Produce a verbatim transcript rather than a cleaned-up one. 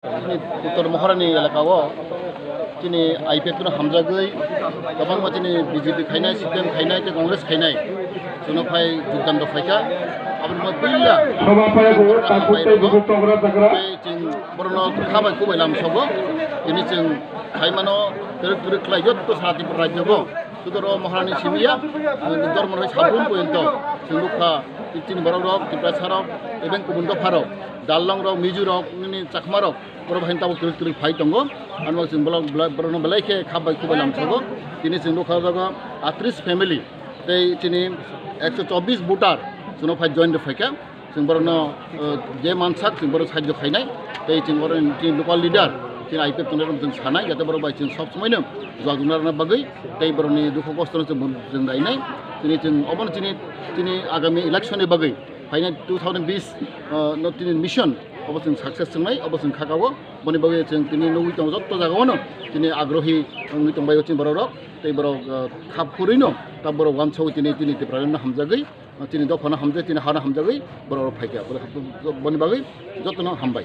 Chini Uttor Mohorani elaka o chini I P F no hamjagwi kwbangma chini B J P khainai, C P M khainai tei Congress khainai chwngno phai jogdan rok phaikha. Aboni bagwi puila Soma phai bo, takhuk tei bukhuk tongra jagra. Tei chwng borokno kha bai kubai lam sogo. Tini chwng khaimano twrwk twrwk khlai jotto sara Tripura rajyo go. Sudoro Maharani simiya, dormo hai sabun poyonto chwng nukha, chini borok rok, Tiprasa rok, even kubun dopha rok, Darlong rok, Mizu rok, nini Chakma rok, borok hai tabuk twrwk twrwk phai tongo. Ano chwng bolok, borokno belai khe kha bai kubai lam sogo. Tini chwng nukha jago atris family, tei chini ekso chobbish voter chwngno phai join rw phaikha. Chwng borokno, uh, je mansak chwng borok sahajyo khainai, tei chwng oro chini local leader, chini I P F tongnai rok chwng sanai, jate borok bai chwng sob somoino jwak rwna rwna bagwi, tei borokni dukhu kostono chwng, chwng nainai. Tini chwng obono chini, chini agami election ni bagwi, phainai two thousand bish, uh, no chini mission, obo chwng success wngnai, obo chwng khakao. Boni bagwi chwng tini nugwi tongo jotto jagao no, chini agrohi wngwi tongbaio chini borok rok, tei borok, uh, khap khurwino ta borok uansugwi tini, tini Tiprasa no hamjagwi, chini dophano hamjagwi, chini hano hamjagwi borok rok phaikha. Boni bagwi jotono hambai.